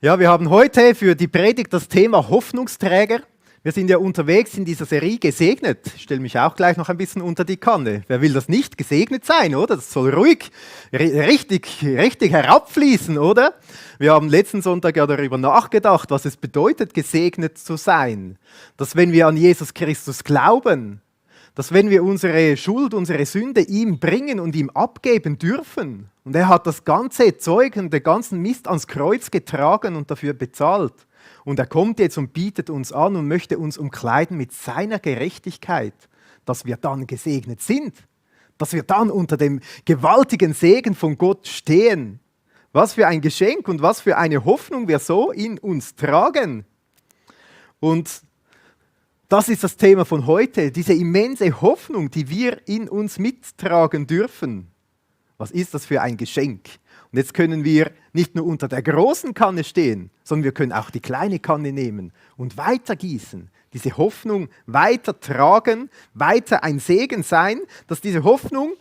Ja, wir haben heute für die Predigt das Thema Hoffnungsträger. Wir sind ja unterwegs in dieser Serie gesegnet. Ich stelle mich auch gleich noch ein bisschen unter die Kanne. Wer will das nicht? Gesegnet sein, oder? Das soll ruhig, richtig herabfließen, oder? Wir haben letzten Sonntag ja darüber nachgedacht, was es bedeutet, gesegnet zu sein. Dass wenn wir an Jesus Christus glauben, dass wenn wir unsere Schuld, unsere Sünde ihm bringen und ihm abgeben dürfen, und er hat das ganze Zeug und den ganzen Mist ans Kreuz getragen und dafür bezahlt, und er kommt jetzt und bietet uns an und möchte uns umkleiden mit seiner Gerechtigkeit, dass wir dann gesegnet sind, dass wir dann unter dem gewaltigen Segen von Gott stehen. Was für ein Geschenk und was für eine Hoffnung wir so in uns tragen. Und das ist das Thema von heute, diese immense Hoffnung, die wir in uns mittragen dürfen. Was ist das für ein Geschenk? Und jetzt können wir nicht nur unter der großen Kanne stehen, sondern wir können auch die kleine Kanne nehmen und weitergießen, diese Hoffnung weitertragen, weiter ein Segen sein, dass diese Hoffnung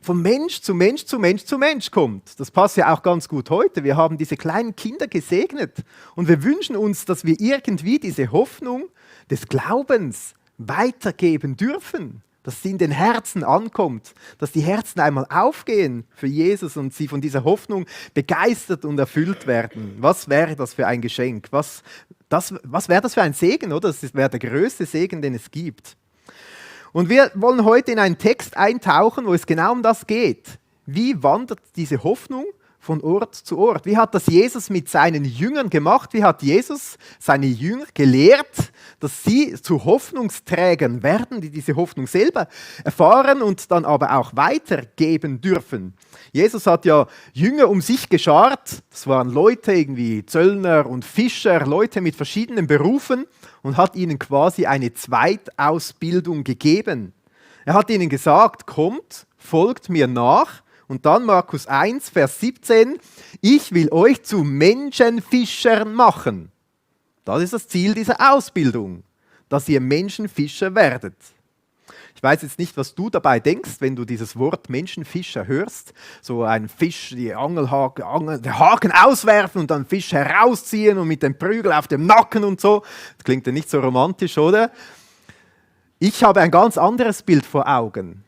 von Mensch zu Mensch zu Mensch zu Mensch kommt. Das passt ja auch ganz gut heute. Wir haben diese kleinen Kinder gesegnet und wir wünschen uns, dass wir irgendwie diese Hoffnung des Glaubens weitergeben dürfen, dass sie in den Herzen ankommt, dass die Herzen einmal aufgehen für Jesus und sie von dieser Hoffnung begeistert und erfüllt werden. Was wäre das für ein Geschenk? Was wäre das für ein Segen, oder? Das wäre der größte Segen, den es gibt. Und wir wollen heute in einen Text eintauchen, wo es genau um das geht. Wie wandert diese Hoffnung von Ort zu Ort? Wie hat das Jesus mit seinen Jüngern gemacht? Wie hat Jesus seine Jünger gelehrt, dass sie zu Hoffnungsträgern werden, die diese Hoffnung selber erfahren und dann aber auch weitergeben dürfen? Jesus hat ja Jünger um sich geschart. Das waren Leute, irgendwie Zöllner und Fischer, Leute mit verschiedenen Berufen, und hat ihnen quasi eine Zweitausbildung gegeben. Er hat ihnen gesagt, kommt, folgt mir nach. Und dann Markus 1, Vers 17, ich will euch zu Menschenfischern machen. Das ist das Ziel dieser Ausbildung, dass ihr Menschenfischer werdet. Ich weiß jetzt nicht, was du dabei denkst, wenn du dieses Wort Menschenfischer hörst. So ein Fisch, die den Haken auswerfen und dann Fisch herausziehen und mit dem Prügel auf dem Nacken und so. Das klingt ja nicht so romantisch, oder? Ich habe ein ganz anderes Bild vor Augen.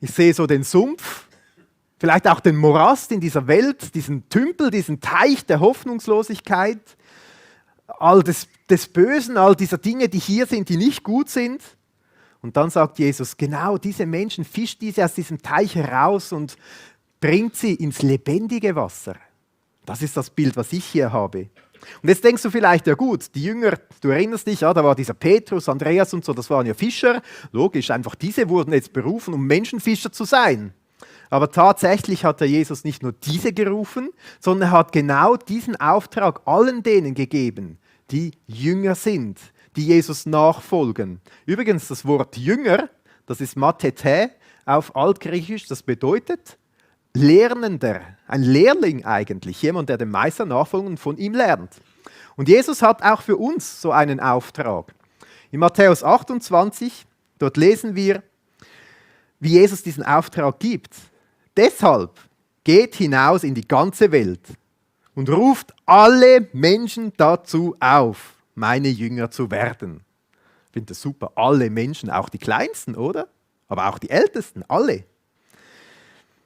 Ich sehe so den Sumpf, vielleicht auch den Morast in dieser Welt, diesen Tümpel, diesen Teich der Hoffnungslosigkeit, all des Bösen, all dieser Dinge, die hier sind, die nicht gut sind. Und dann sagt Jesus, genau diese Menschen, fischt diese aus diesem Teich heraus und bringt sie ins lebendige Wasser. Das ist das Bild, was ich hier habe. Und jetzt denkst du vielleicht, ja gut, die Jünger, du erinnerst dich, ja, da war dieser Petrus, Andreas und so, das waren ja Fischer. Logisch, einfach diese wurden jetzt berufen, um Menschenfischer zu sein. Aber tatsächlich hat der Jesus nicht nur diese gerufen, sondern er hat genau diesen Auftrag allen denen gegeben, die Jünger sind, die Jesus nachfolgen. Übrigens, das Wort Jünger, das ist Mathete auf Altgriechisch, das bedeutet Lernender, ein Lehrling eigentlich, jemand, der dem Meister nachfolgt und von ihm lernt. Und Jesus hat auch für uns so einen Auftrag. In Matthäus 28, dort lesen wir, wie Jesus diesen Auftrag gibt. Deshalb geht hinaus in die ganze Welt und ruft alle Menschen dazu auf, meine Jünger zu werden. Ich finde das super, alle Menschen, auch die Kleinsten, oder? Aber auch die Ältesten, alle.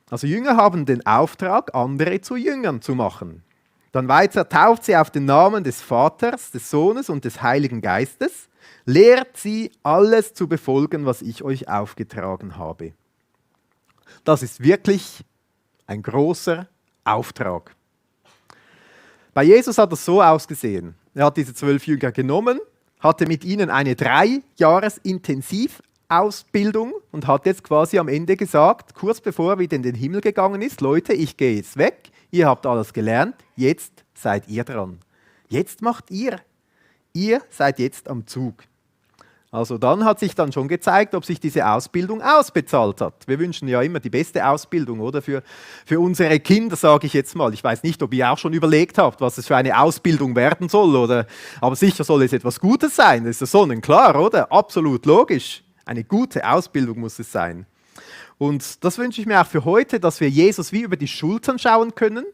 Also Jünger haben den Auftrag, andere zu Jüngern zu machen. Dann weiter, tauft sie auf den Namen des Vaters, des Sohnes und des Heiligen Geistes, lehrt sie, alles zu befolgen, was ich euch aufgetragen habe. Das ist wirklich ein großer Auftrag. Bei Jesus hat es so ausgesehen. Er hat diese 12 Jünger genommen, hatte mit ihnen eine 3-Jahres-Intensivausbildung und hat jetzt quasi am Ende gesagt, kurz bevor er wieder in den Himmel gegangen ist, Leute, ich gehe jetzt weg, ihr habt alles gelernt, jetzt seid ihr dran. Jetzt macht ihr. Ihr seid jetzt am Zug. Also dann hat sich dann schon gezeigt, ob sich diese Ausbildung ausbezahlt hat. Wir wünschen ja immer die beste Ausbildung, oder? Für unsere Kinder, sage ich jetzt mal. Ich weiß nicht, ob ihr auch schon überlegt habt, was es für eine Ausbildung werden soll, oder? Aber sicher soll es etwas Gutes sein. Das ist ja sonnenklar, oder? Absolut logisch. Eine gute Ausbildung muss es sein. Und das wünsche ich mir auch für heute, dass wir Jesus wie über die Schultern schauen können,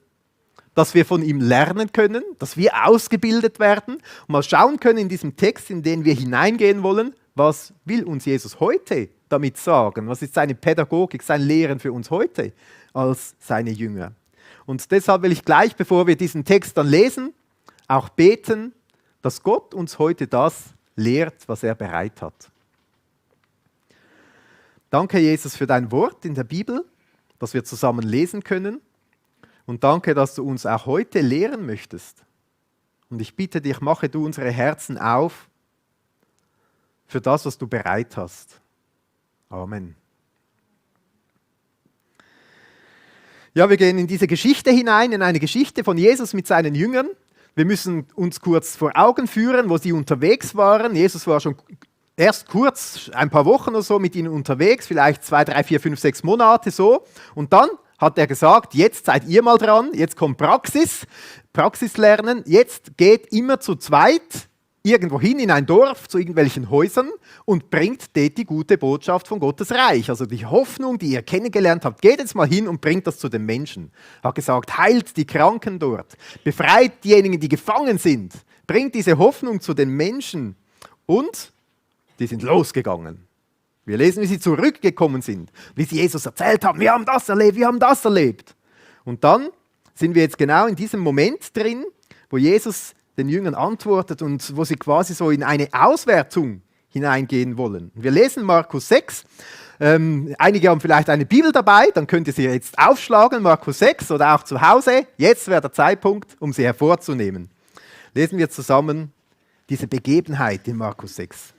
dass wir von ihm lernen können, dass wir ausgebildet werden und mal schauen können in diesem Text, in den wir hineingehen wollen, was will uns Jesus heute damit sagen? Was ist seine Pädagogik, sein Lehren für uns heute als seine Jünger? Und deshalb will ich gleich, bevor wir diesen Text dann lesen, auch beten, dass Gott uns heute das lehrt, was er bereit hat. Danke, Jesus, für dein Wort in der Bibel, das wir zusammen lesen können. Und danke, dass du uns auch heute lehren möchtest. Und ich bitte dich, mache du unsere Herzen auf für das, was du bereit hast. Amen. Ja, wir gehen in diese Geschichte hinein, in eine Geschichte von Jesus mit seinen Jüngern. Wir müssen uns kurz vor Augen führen, wo sie unterwegs waren. Jesus war schon erst kurz, ein paar Wochen oder so mit ihnen unterwegs, vielleicht 2, 3, 4, 5, 6 Monate so. Und dann hat er gesagt, jetzt seid ihr mal dran, jetzt kommt Praxis lernen, jetzt geht immer zu zweit irgendwo hin in ein Dorf, zu irgendwelchen Häusern und bringt dort die gute Botschaft von Gottes Reich. Also die Hoffnung, die ihr kennengelernt habt, geht jetzt mal hin und bringt das zu den Menschen. Er hat gesagt, heilt die Kranken dort, befreit diejenigen, die gefangen sind, bringt diese Hoffnung zu den Menschen und die sind losgegangen. Wir lesen, wie sie zurückgekommen sind, wie sie Jesus erzählt haben, wir haben das erlebt, wir haben das erlebt. Und dann sind wir jetzt genau in diesem Moment drin, wo Jesus den Jüngern antwortet und wo sie quasi so in eine Auswertung hineingehen wollen. Wir lesen Markus 6. Einige haben vielleicht eine Bibel dabei, dann könnt ihr sie jetzt aufschlagen, Markus 6 oder auch zu Hause. Jetzt wäre der Zeitpunkt, um sie hervorzunehmen. Lesen wir zusammen diese Begebenheit in Markus 6.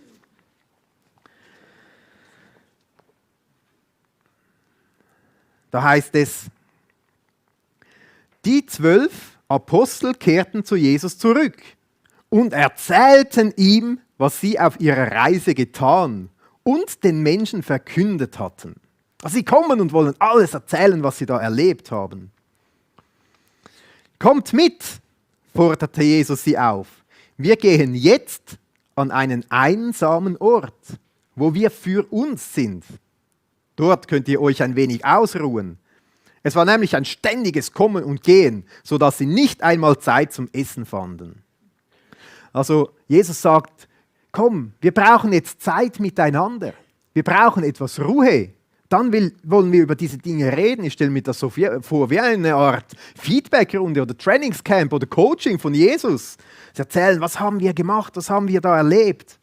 Da heißt es, die 12 Apostel kehrten zu Jesus zurück und erzählten ihm, was sie auf ihrer Reise getan und den Menschen verkündet hatten. Also sie kommen und wollen alles erzählen, was sie da erlebt haben. Kommt mit, forderte Jesus sie auf. Wir gehen jetzt an einen einsamen Ort, wo wir für uns sind. Dort könnt ihr euch ein wenig ausruhen. Es war nämlich ein ständiges Kommen und Gehen, sodass sie nicht einmal Zeit zum Essen fanden. Also Jesus sagt, komm, wir brauchen jetzt Zeit miteinander. Wir brauchen etwas Ruhe. Dann wollen wir über diese Dinge reden. Ich stelle mir das so vor wie eine Art Feedbackrunde oder Trainingscamp oder Coaching von Jesus. Sie erzählen, was haben wir gemacht, was haben wir da erlebt.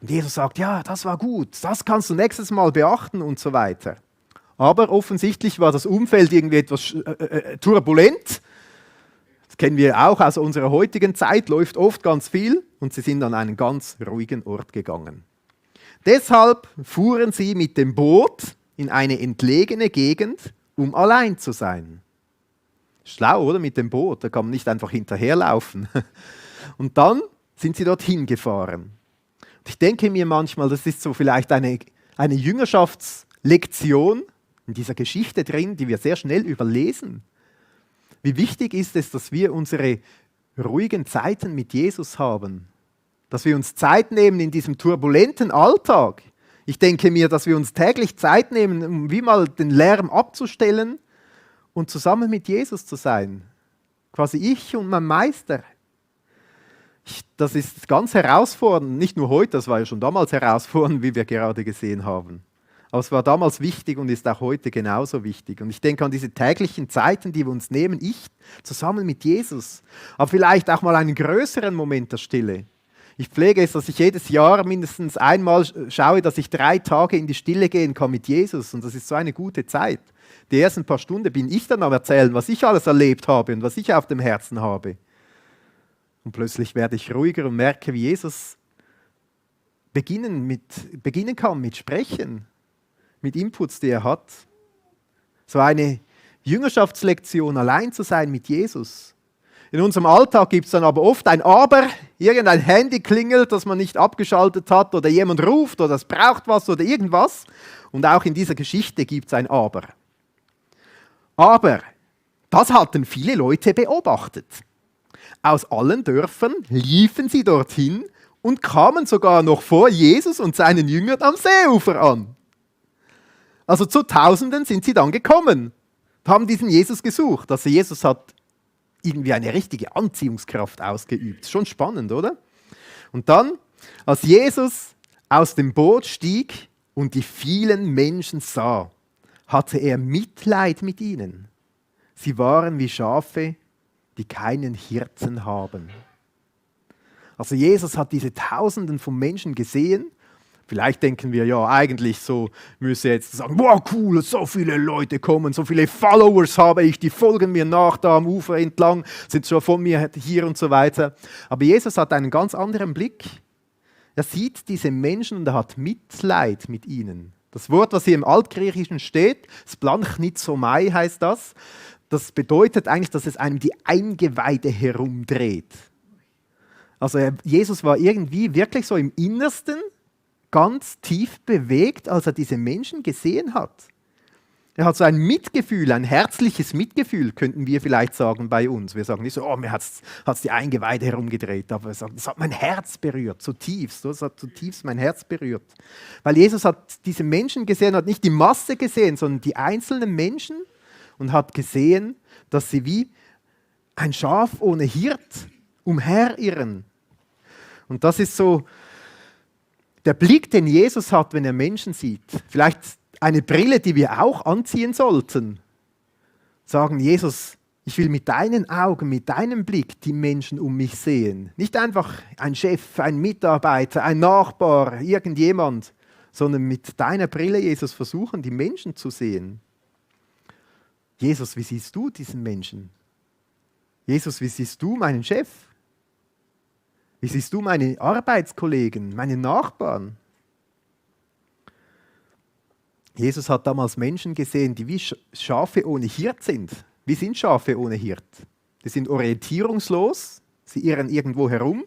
Und Jesus sagt, ja, das war gut, das kannst du nächstes Mal beachten und so weiter. Aber offensichtlich war das Umfeld irgendwie etwas turbulent. Das kennen wir auch aus unserer heutigen Zeit, läuft oft ganz viel und sie sind an einen ganz ruhigen Ort gegangen. Deshalb fuhren sie mit dem Boot in eine entlegene Gegend, um allein zu sein. Schlau, oder? Mit dem Boot, da kann man nicht einfach hinterherlaufen. Und dann sind sie dorthin gefahren. Ich denke mir manchmal, das ist so vielleicht eine Jüngerschaftslektion in dieser Geschichte drin, die wir sehr schnell überlesen. Wie wichtig ist es, dass wir unsere ruhigen Zeiten mit Jesus haben, dass wir uns Zeit nehmen in diesem turbulenten Alltag. Ich denke mir, dass wir uns täglich Zeit nehmen, um wie mal den Lärm abzustellen und zusammen mit Jesus zu sein. Quasi ich und mein Meister. Das ist ganz herausfordernd, nicht nur heute, das war ja schon damals herausfordernd, wie wir gerade gesehen haben. Aber es war damals wichtig und ist auch heute genauso wichtig. Und ich denke an diese täglichen Zeiten, die wir uns nehmen, ich zusammen mit Jesus. Aber vielleicht auch mal einen größeren Moment der Stille. Ich pflege es, dass ich jedes Jahr mindestens einmal schaue, dass ich 3 Tage in die Stille gehen kann mit Jesus. Und das ist so eine gute Zeit. Die ersten paar Stunden bin ich dann am Erzählen, was ich alles erlebt habe und was ich auf dem Herzen habe. Und plötzlich werde ich ruhiger und merke, wie Jesus beginnen kann mit Sprechen, mit Inputs, die er hat. So eine Jüngerschaftslektion, allein zu sein mit Jesus. In unserem Alltag gibt es dann aber oft ein Aber, irgendein Handy klingelt, das man nicht abgeschaltet hat oder jemand ruft oder es braucht was oder irgendwas. Und auch in dieser Geschichte gibt es ein Aber. Aber das hatten viele Leute beobachtet. Aus allen Dörfern liefen sie dorthin und kamen sogar noch vor Jesus und seinen Jüngern am Seeufer an. Also zu Tausenden sind sie dann gekommen, haben diesen Jesus gesucht. Also Jesus hat irgendwie eine richtige Anziehungskraft ausgeübt. Schon spannend, oder? Und dann, als Jesus aus dem Boot stieg und die vielen Menschen sah, hatte er Mitleid mit ihnen. Sie waren wie Schafe, die keinen Hirten haben. Also Jesus hat diese Tausenden von Menschen gesehen. Vielleicht denken wir, ja, eigentlich so müsse jetzt sagen, wow, cool, so viele Leute kommen, so viele Followers habe ich, die folgen mir nach, da am Ufer entlang, sind schon von mir hier und so weiter. Aber Jesus hat einen ganz anderen Blick. Er sieht diese Menschen und er hat Mitleid mit ihnen. Das Wort, was hier im Altgriechischen steht, splanchnitzomai heißt das. Das bedeutet eigentlich, dass es einem die Eingeweide herumdreht. Also Jesus war irgendwie wirklich so im Innersten ganz tief bewegt, als er diese Menschen gesehen hat. Er hat so ein Mitgefühl, ein herzliches Mitgefühl, könnten wir vielleicht sagen bei uns. Wir sagen nicht so, oh, mir hat es die Eingeweide herumgedreht, aber wir sagen, das hat mein Herz berührt, zutiefst. Das hat zutiefst mein Herz berührt. Weil Jesus hat diese Menschen gesehen, hat nicht die Masse gesehen, sondern die einzelnen Menschen und hat gesehen, dass sie wie ein Schaf ohne Hirt umherirren. Und das ist so der Blick, den Jesus hat, wenn er Menschen sieht. Vielleicht eine Brille, die wir auch anziehen sollten. Sagen, Jesus, ich will mit deinen Augen, mit deinem Blick die Menschen um mich sehen. Nicht einfach ein Chef, ein Mitarbeiter, ein Nachbar, irgendjemand, sondern mit deiner Brille, Jesus, versuchen, die Menschen zu sehen. Jesus, wie siehst du diesen Menschen? Jesus, wie siehst du meinen Chef? Wie siehst du meine Arbeitskollegen, meine Nachbarn? Jesus hat damals Menschen gesehen, die wie Schafe ohne Hirt sind. Wie sind Schafe ohne Hirt? Die sind orientierungslos, sie irren irgendwo herum.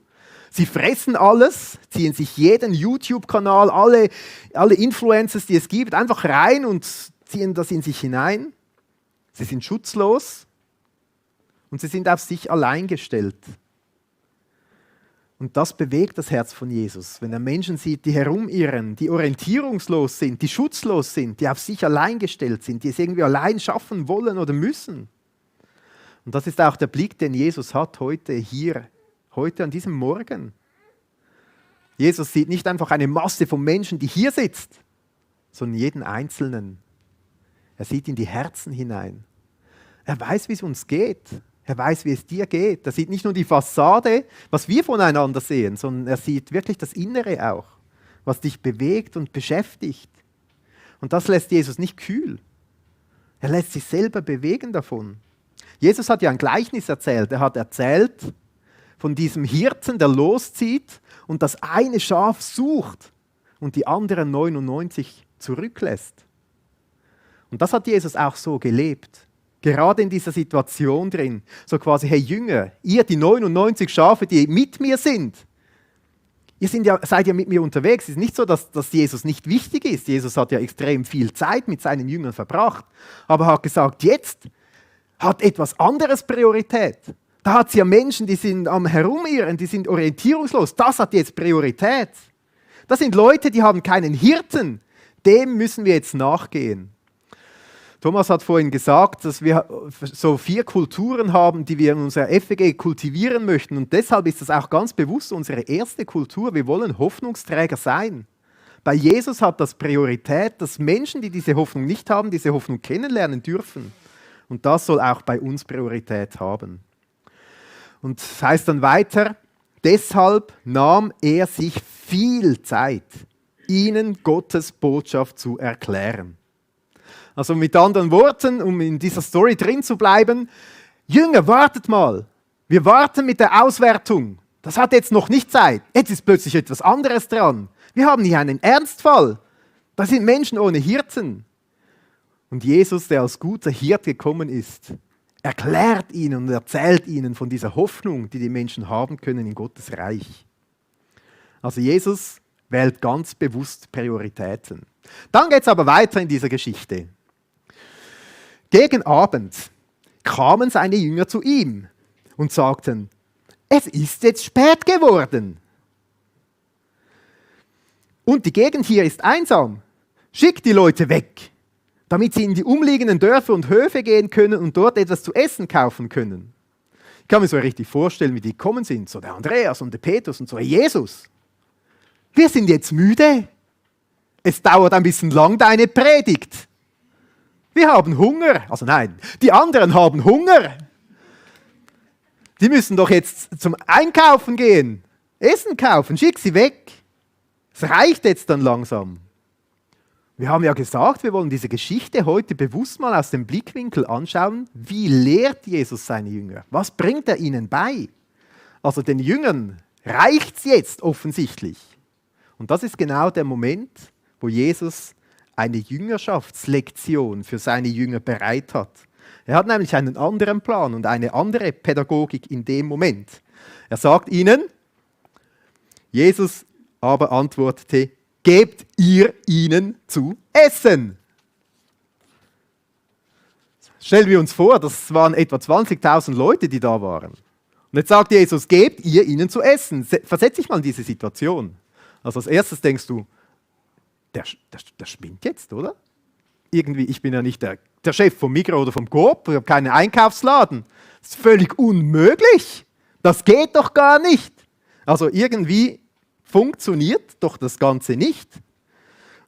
Sie fressen alles, ziehen sich jeden YouTube-Kanal, alle Influencers, die es gibt, einfach rein und ziehen das in sich hinein. Sie sind schutzlos und sie sind auf sich allein gestellt. Und das bewegt das Herz von Jesus, wenn er Menschen sieht, die herumirren, die orientierungslos sind, die schutzlos sind, die auf sich allein gestellt sind, die es irgendwie allein schaffen wollen oder müssen. Und das ist auch der Blick, den Jesus hat heute hier, heute an diesem Morgen. Jesus sieht nicht einfach eine Masse von Menschen, die hier sitzt, sondern jeden Einzelnen. Er sieht in die Herzen hinein. Er weiß, wie es uns geht. Er weiß, wie es dir geht. Er sieht nicht nur die Fassade, was wir voneinander sehen, sondern er sieht wirklich das Innere auch, was dich bewegt und beschäftigt. Und das lässt Jesus nicht kühl. Er lässt sich selber bewegen davon. Jesus hat ja ein Gleichnis erzählt. Er hat erzählt von diesem Hirten, der loszieht und das eine Schaf sucht und die anderen 99 zurücklässt. Und das hat Jesus auch so gelebt. Gerade in dieser Situation drin, so quasi, hey Jünger, ihr die 99 Schafe, die mit mir sind, seid ja mit mir unterwegs. Es ist nicht so, dass Jesus nicht wichtig ist. Jesus hat ja extrem viel Zeit mit seinen Jüngern verbracht, aber er hat gesagt, jetzt hat etwas anderes Priorität. Da hat es ja Menschen, die sind am Herumirren, die sind orientierungslos. Das hat jetzt Priorität. Das sind Leute, die haben keinen Hirten. Dem müssen wir jetzt nachgehen. Thomas hat vorhin gesagt, dass wir so 4 Kulturen haben, die wir in unserer FEG kultivieren möchten. Und deshalb ist das auch ganz bewusst unsere erste Kultur. Wir wollen Hoffnungsträger sein. Bei Jesus hat das Priorität, dass Menschen, die diese Hoffnung nicht haben, diese Hoffnung kennenlernen dürfen. Und das soll auch bei uns Priorität haben. Und es heißt dann weiter, deshalb nahm er sich viel Zeit, ihnen Gottes Botschaft zu erklären. Also mit anderen Worten, um in dieser Story drin zu bleiben, Jünger, wartet mal. Wir warten mit der Auswertung. Das hat jetzt noch nicht Zeit. Jetzt ist plötzlich etwas anderes dran. Wir haben hier einen Ernstfall. Da sind Menschen ohne Hirten. Und Jesus, der als guter Hirt gekommen ist, erklärt ihnen und erzählt ihnen von dieser Hoffnung, die die Menschen haben können in Gottes Reich. Also Jesus wählt ganz bewusst Prioritäten. Dann geht es aber weiter in dieser Geschichte. Gegen Abend kamen seine Jünger zu ihm und sagten, es ist jetzt spät geworden. Und die Gegend hier ist einsam. Schickt die Leute weg, damit sie in die umliegenden Dörfer und Höfe gehen können und dort etwas zu essen kaufen können. kann mir so richtig vorstellen, wie die gekommen sind. So der Andreas und der Petrus und so, hey Jesus, wir sind jetzt müde. Es dauert ein bisschen lang, deine Predigt. Wir haben Hunger. Also nein, die anderen haben Hunger. Die müssen doch jetzt zum Einkaufen gehen. Essen kaufen, schick sie weg. Es reicht jetzt dann langsam. Wir haben ja gesagt, wir wollen diese Geschichte heute bewusst mal aus dem Blickwinkel anschauen. Wie lehrt Jesus seine Jünger? Was bringt er ihnen bei? Also den Jüngern reicht es jetzt offensichtlich. Und das ist genau der Moment, wo Jesus eine Jüngerschaftslektion für seine Jünger bereit hat. Er hat nämlich einen anderen Plan und eine andere Pädagogik in dem Moment. Er sagt ihnen, Jesus aber antwortete, gebt ihr ihnen zu essen. Stellen wir uns vor, das waren etwa 20.000 Leute, die da waren. Und jetzt sagt Jesus, gebt ihr ihnen zu essen. Versetz dich mal in diese Situation. Also als erstes denkst du, der spinnt jetzt, oder? Irgendwie, ich bin ja nicht der Chef vom Migros oder vom Coop, ich habe keinen Einkaufsladen. Das ist völlig unmöglich. Das geht doch gar nicht. Also irgendwie funktioniert doch das Ganze nicht.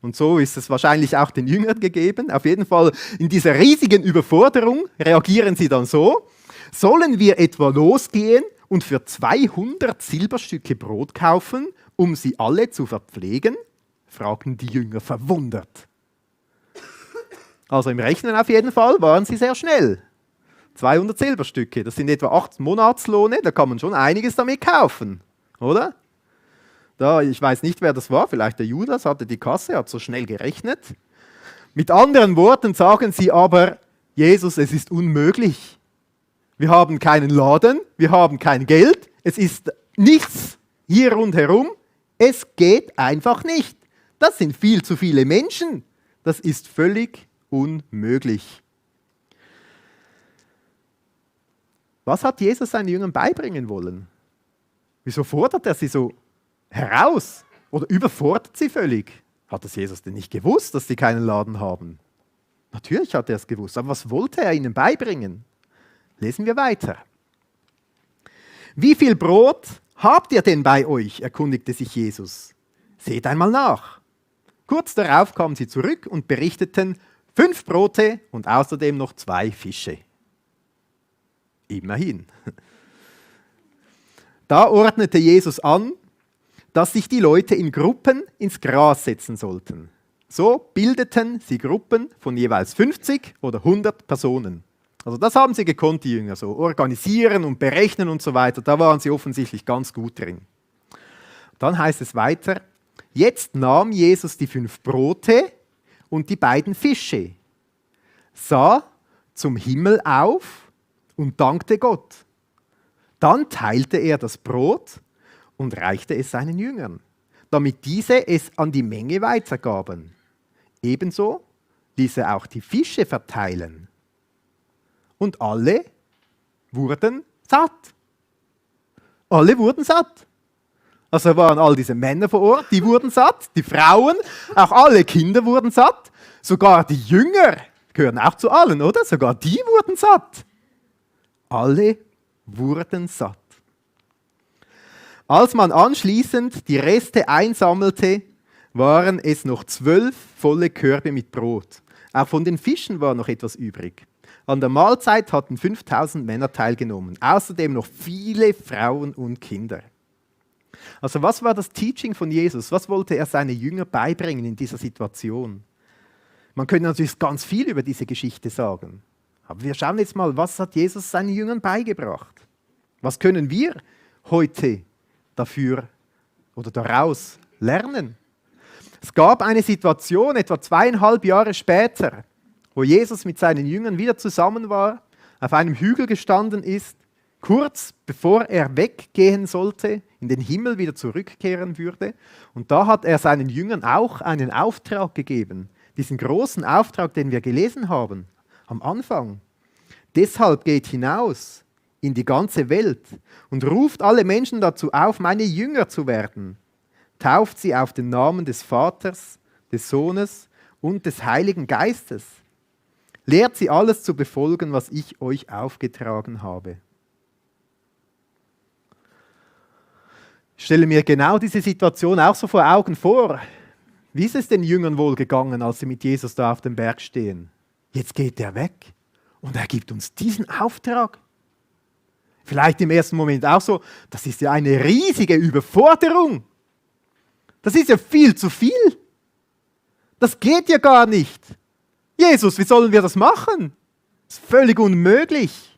Und so ist es wahrscheinlich auch den Jüngern gegeben. Auf jeden Fall in dieser riesigen Überforderung reagieren sie dann so, sollen wir etwa losgehen und für 200 Silberstücke Brot kaufen, um sie alle zu verpflegen? Fragten die Jünger verwundert. Also im Rechnen auf jeden Fall waren sie sehr schnell. 200 Silberstücke, das sind etwa 8 Monatslohne, da kann man schon einiges damit kaufen, oder? Ich weiß nicht, wer das war, vielleicht der Judas hatte die Kasse, hat so schnell gerechnet. Mit anderen Worten sagen sie aber, Jesus, es ist unmöglich. Wir haben keinen Laden, wir haben kein Geld, es ist nichts hier rundherum, es geht einfach nicht. Das sind viel zu viele Menschen, das ist völlig unmöglich. Was hat Jesus seinen Jüngern beibringen wollen? Wieso fordert er sie so heraus oder überfordert sie völlig? Hat das Jesus denn nicht gewusst, dass sie keinen Laden haben? Natürlich hat er es gewusst, aber was wollte er ihnen beibringen? Lesen wir weiter. Wie viel Brot habt ihr denn bei euch? Erkundigte sich Jesus. Seht einmal nach. Kurz darauf kamen sie zurück und berichteten 5 Brote und außerdem noch 2 Fische. Immerhin. Da ordnete Jesus an, dass sich die Leute in Gruppen ins Gras setzen sollten. So bildeten sie Gruppen von jeweils 50 oder 100 Personen. Also das haben sie gekonnt, die Jünger, so organisieren und berechnen und so weiter. Da waren sie offensichtlich ganz gut drin. Dann heißt es weiter, jetzt nahm Jesus die 5 Brote und die 2 Fische, sah zum Himmel auf und dankte Gott. Dann teilte er das Brot und reichte es seinen Jüngern, damit diese es an die Menge weitergaben. Ebenso ließ er auch die Fische verteilen. Und alle wurden satt. Alle wurden satt. Also waren all diese Männer vor Ort, die wurden satt, die Frauen, auch alle Kinder wurden satt, sogar die Jünger gehören auch zu allen, oder? Sogar die wurden satt. Alle wurden satt. Als man anschließend die Reste einsammelte, waren es noch 12 volle Körbe mit Brot. Auch von den Fischen war noch etwas übrig. An der Mahlzeit hatten 5000 Männer teilgenommen, außerdem noch viele Frauen und Kinder. Also was war das Teaching von Jesus? Was wollte er seine Jünger beibringen in dieser Situation? Man könnte natürlich ganz viel über diese Geschichte sagen. Aber wir schauen jetzt mal, was hat Jesus seinen Jüngern beigebracht? Was können wir heute dafür oder daraus lernen? Es gab eine Situation, etwa 2,5 Jahre später, wo Jesus mit seinen Jüngern wieder zusammen war, auf einem Hügel gestanden ist, kurz bevor er weggehen sollte, in den Himmel wieder zurückkehren würde. Und da hat er seinen Jüngern auch einen Auftrag gegeben, diesen großen Auftrag, den wir gelesen haben am Anfang. Deshalb geht hinaus in die ganze Welt und ruft alle Menschen dazu auf, meine Jünger zu werden. Tauft sie auf den Namen des Vaters, des Sohnes und des Heiligen Geistes. Lehrt sie alles zu befolgen, was ich euch aufgetragen habe. Ich stelle mir genau diese Situation auch so vor Augen vor. Wie ist es den Jüngern wohl gegangen, als sie mit Jesus da auf dem Berg stehen? Jetzt geht er weg und er gibt uns diesen Auftrag. Vielleicht im ersten Moment auch so, das ist ja eine riesige Überforderung. Das ist ja viel zu viel. Das geht ja gar nicht. Jesus, wie sollen wir das machen? Das ist völlig unmöglich.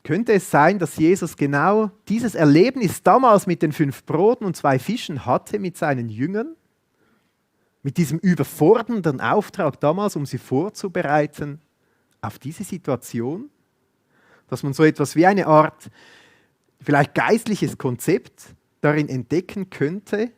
Könnte es sein, dass Jesus genau dieses Erlebnis damals mit den 5 Broten und 2 Fischen hatte mit seinen Jüngern? Mit diesem überfordernden Auftrag damals, um sie vorzubereiten auf diese Situation? Dass man so etwas wie eine Art, vielleicht geistliches Konzept darin entdecken könnte.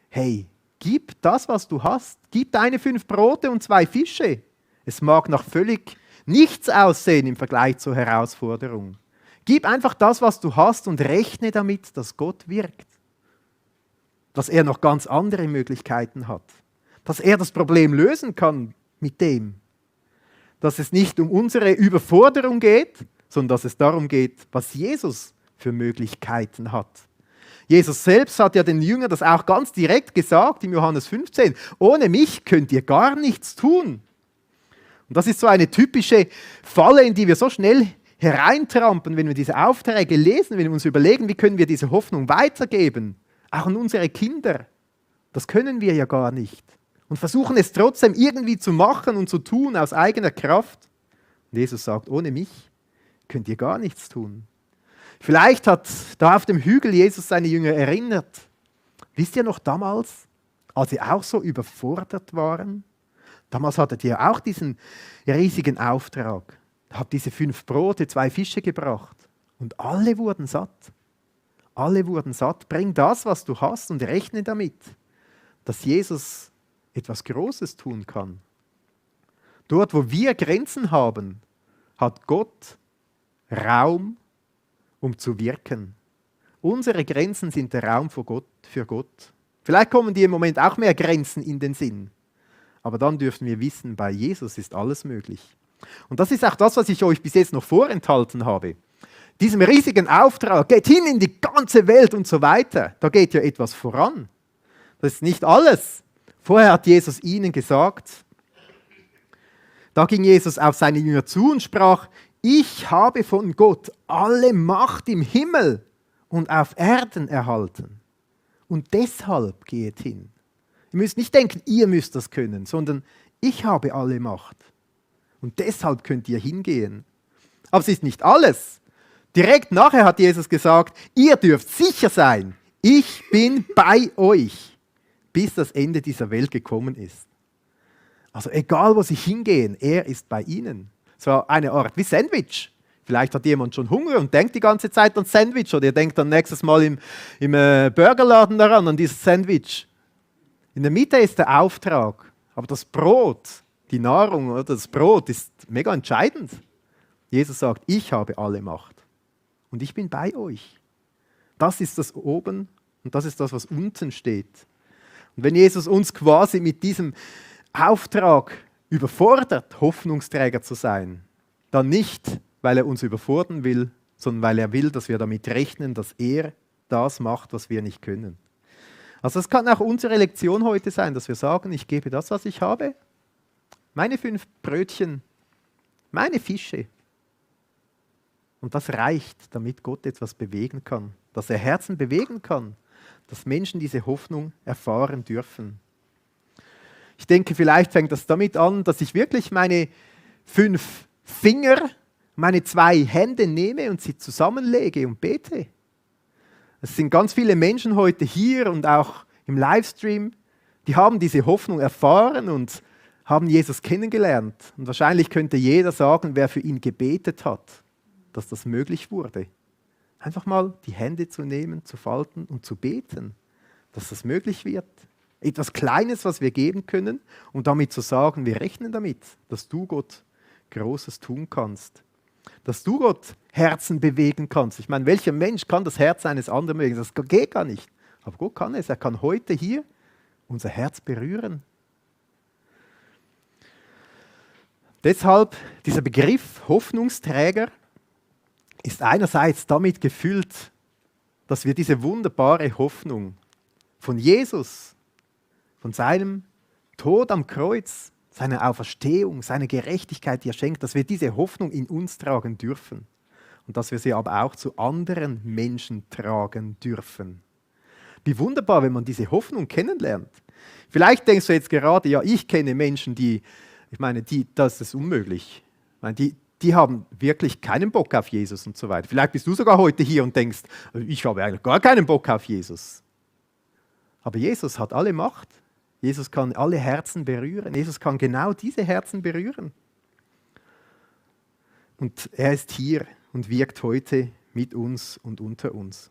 Hey, gib das, was du hast. Gib deine 5 Brote und 2 Fische. Es mag nach völlig nichts aussehen im Vergleich zur Herausforderung. Gib einfach das, was du hast und rechne damit, dass Gott wirkt. Dass er noch ganz andere Möglichkeiten hat. Dass er das Problem lösen kann mit dem. Dass es nicht um unsere Überforderung geht, sondern dass es darum geht, was Jesus für Möglichkeiten hat. Jesus selbst hat ja den Jüngern das auch ganz direkt gesagt im Johannes 15. Ohne mich könnt ihr gar nichts tun. Und das ist so eine typische Falle, in die wir so schnell hereintrampen, wenn wir diese Aufträge lesen, wenn wir uns überlegen, wie können wir diese Hoffnung weitergeben, auch an unsere Kinder. Das können wir ja gar nicht. Und versuchen es trotzdem irgendwie zu machen und zu tun aus eigener Kraft. Und Jesus sagt, ohne mich könnt ihr gar nichts tun. Vielleicht hat da auf dem Hügel Jesus seine Jünger erinnert. Wisst ihr noch damals, als sie auch so überfordert waren? Damals hattet ihr auch diesen riesigen Auftrag. Habt diese 5 Brote, 2 Fische gebracht. Und alle wurden satt. Alle wurden satt. Bring das, was du hast und rechne damit, dass Jesus etwas Großes tun kann. Dort, wo wir Grenzen haben, hat Gott Raum, um zu wirken. Unsere Grenzen sind der Raum für Gott. Vielleicht kommen dir im Moment auch mehr Grenzen in den Sinn. Aber dann dürfen wir wissen, bei Jesus ist alles möglich. Und das ist auch das, was ich euch bis jetzt noch vorenthalten habe. Diesem riesigen Auftrag, geht hin in die ganze Welt und so weiter. Da geht ja etwas voran. Das ist nicht alles. Vorher hat Jesus ihnen gesagt, da ging Jesus auf seine Jünger zu und sprach, ich habe von Gott alle Macht im Himmel und auf Erden erhalten. Und deshalb geht hin. Ihr müsst nicht denken, ihr müsst das können, sondern ich habe alle Macht. Und deshalb könnt ihr hingehen. Aber es ist nicht alles. Direkt nachher hat Jesus gesagt, ihr dürft sicher sein, ich bin bei euch, bis das Ende dieser Welt gekommen ist. Also egal, wo sie hingehen, er ist bei ihnen. So eine Art wie Sandwich. Vielleicht hat jemand schon Hunger und denkt die ganze Zeit an Sandwich oder ihr denkt dann nächstes Mal im Burgerladen daran, an dieses Sandwich. In der Mitte ist der Auftrag, aber das Brot, die Nahrung oder das Brot ist mega entscheidend. Jesus sagt, ich habe alle Macht und ich bin bei euch. Das ist das oben und das ist das, was unten steht. Und wenn Jesus uns quasi mit diesem Auftrag überfordert, Hoffnungsträger zu sein, dann nicht, weil er uns überfordern will, sondern weil er will, dass wir damit rechnen, dass er das macht, was wir nicht können. Also das kann auch unsere Lektion heute sein, dass wir sagen, ich gebe das, was ich habe, meine 5 Brötchen, meine Fische. Und das reicht, damit Gott etwas bewegen kann, dass er Herzen bewegen kann, dass Menschen diese Hoffnung erfahren dürfen. Ich denke, vielleicht fängt das damit an, dass ich wirklich meine 5 Finger, meine 2 Hände nehme und sie zusammenlege und bete. Es sind ganz viele Menschen heute hier und auch im Livestream, die haben diese Hoffnung erfahren und haben Jesus kennengelernt. Und wahrscheinlich könnte jeder sagen, wer für ihn gebetet hat, dass das möglich wurde. Einfach mal die Hände zu nehmen, zu falten und zu beten, dass das möglich wird. Etwas Kleines, was wir geben können, um damit zu sagen, wir rechnen damit, dass du, Gott, Großes tun kannst. Dass du, Gott, Herzen bewegen kannst. Ich meine, welcher Mensch kann das Herz eines anderen bewegen? Das geht gar nicht. Aber Gott kann es. Er kann heute hier unser Herz berühren. Deshalb dieser Begriff Hoffnungsträger ist einerseits damit gefüllt, dass wir diese wunderbare Hoffnung von Jesus, von seinem Tod am Kreuz, seiner Auferstehung, seiner Gerechtigkeit, die er schenkt, dass wir diese Hoffnung in uns tragen dürfen und dass wir sie aber auch zu anderen Menschen tragen dürfen. Wie wunderbar, wenn man diese Hoffnung kennenlernt. Vielleicht denkst du jetzt gerade, ja, ich kenne Menschen, das ist unmöglich. Ich meine, die haben wirklich keinen Bock auf Jesus und so weiter. Vielleicht bist du sogar heute hier und denkst, ich habe eigentlich gar keinen Bock auf Jesus. Aber Jesus hat alle Macht. Jesus kann alle Herzen berühren. Jesus kann genau diese Herzen berühren. Und er ist hier und wirkt heute mit uns und unter uns.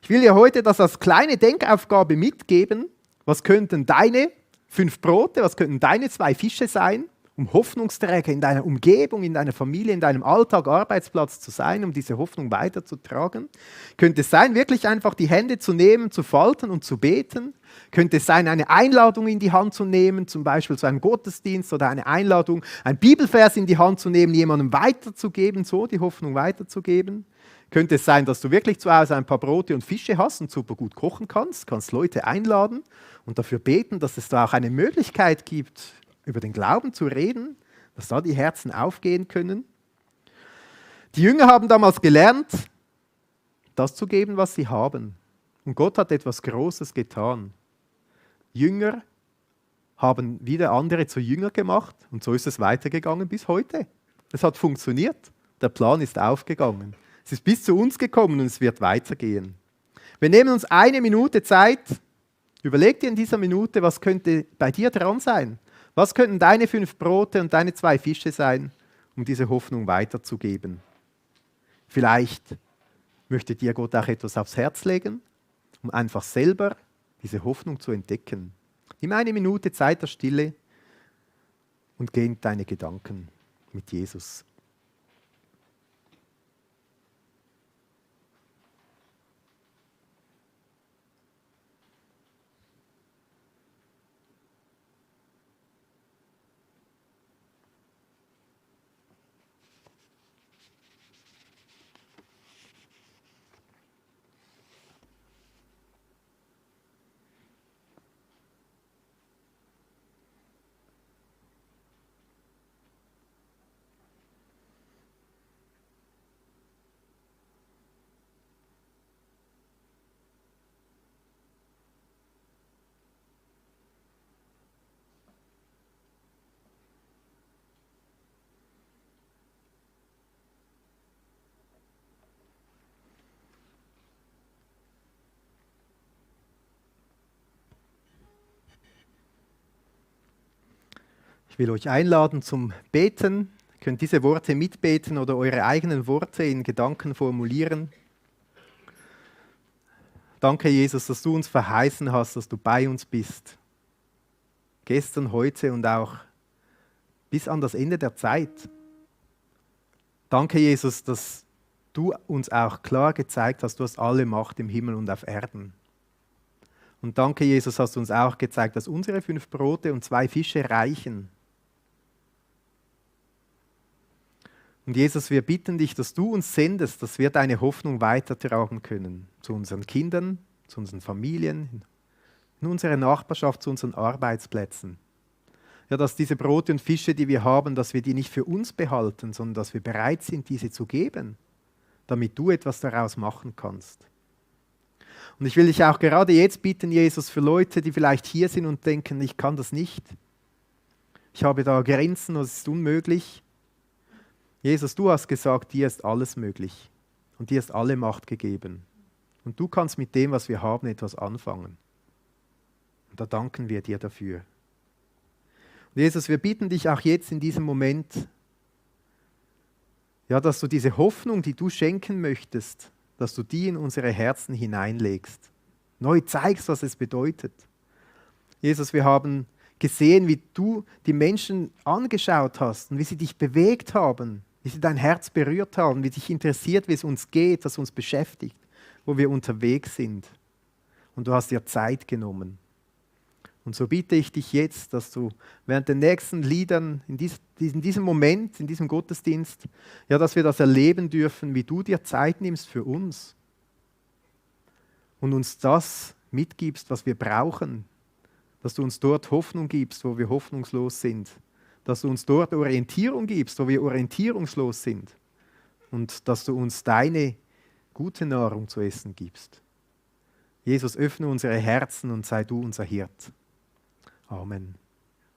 Ich will dir heute das als kleine Denkaufgabe mitgeben. Was könnten deine 5 Brote, was könnten deine 2 Fische sein, um Hoffnungsträger in deiner Umgebung, in deiner Familie, in deinem Alltag, Arbeitsplatz zu sein, um diese Hoffnung weiterzutragen? Könnte es sein, wirklich einfach die Hände zu nehmen, zu falten und zu beten? Könnte es sein, eine Einladung in die Hand zu nehmen, zum Beispiel zu einem Gottesdienst oder eine Einladung, ein Bibelvers in die Hand zu nehmen, jemandem weiterzugeben, so die Hoffnung weiterzugeben? Könnte es sein, dass du wirklich zu Hause ein paar Brote und Fische hast und super gut kochen kannst Leute einladen und dafür beten, dass es da auch eine Möglichkeit gibt, über den Glauben zu reden, dass da die Herzen aufgehen können? Die Jünger haben damals gelernt, das zu geben, was sie haben. Und Gott hat etwas Großes getan. Jünger haben wieder andere zu Jünger gemacht und so ist es weitergegangen bis heute. Es hat funktioniert, der Plan ist aufgegangen. Es ist bis zu uns gekommen und es wird weitergehen. Wir nehmen uns 1 Minute Zeit. Überleg dir in dieser Minute, was könnte bei dir dran sein? Was könnten deine 5 Brote und deine 2 Fische sein, um diese Hoffnung weiterzugeben? Vielleicht möchte dir Gott auch etwas aufs Herz legen, um einfach selber diese Hoffnung zu entdecken. Nimm 1 Minute Zeit der Stille und geh in deine Gedanken mit Jesus. Ich will euch einladen zum Beten. Ihr könnt diese Worte mitbeten oder eure eigenen Worte in Gedanken formulieren. Danke, Jesus, dass du uns verheißen hast, dass du bei uns bist. Gestern, heute und auch bis an das Ende der Zeit. Danke, Jesus, dass du uns auch klar gezeigt hast, du hast alle Macht im Himmel und auf Erden. Und danke, Jesus, hast du uns auch gezeigt, dass unsere 5 Brote und 2 Fische reichen. Und Jesus, wir bitten dich, dass du uns sendest, dass wir deine Hoffnung weitertragen können. Zu unseren Kindern, zu unseren Familien, in unserer Nachbarschaft, zu unseren Arbeitsplätzen. Ja, dass diese Brote und Fische, die wir haben, dass wir die nicht für uns behalten, sondern dass wir bereit sind, diese zu geben, damit du etwas daraus machen kannst. Und ich will dich auch gerade jetzt bitten, Jesus, für Leute, die vielleicht hier sind und denken, ich kann das nicht. Ich habe da Grenzen, es ist unmöglich. Jesus, du hast gesagt, dir ist alles möglich und dir ist alle Macht gegeben. Und du kannst mit dem, was wir haben, etwas anfangen. Und da danken wir dir dafür. Und Jesus, wir bitten dich auch jetzt in diesem Moment, ja, dass du diese Hoffnung, die du schenken möchtest, dass du die in unsere Herzen hineinlegst. Neu zeigst, was es bedeutet. Jesus, wir haben gesehen, wie du die Menschen angeschaut hast und wie sie dich bewegt haben, wie sie dein Herz berührt haben, wie dich interessiert, wie es uns geht, was uns beschäftigt, wo wir unterwegs sind. Und du hast dir Zeit genommen. Und so bitte ich dich jetzt, dass du während den nächsten Liedern, in diesem Moment, in diesem Gottesdienst, ja, dass wir das erleben dürfen, wie du dir Zeit nimmst für uns und uns das mitgibst, was wir brauchen, dass du uns dort Hoffnung gibst, wo wir hoffnungslos sind, dass du uns dort Orientierung gibst, wo wir orientierungslos sind und dass du uns deine gute Nahrung zu essen gibst. Jesus, öffne unsere Herzen und sei du unser Hirt. Amen.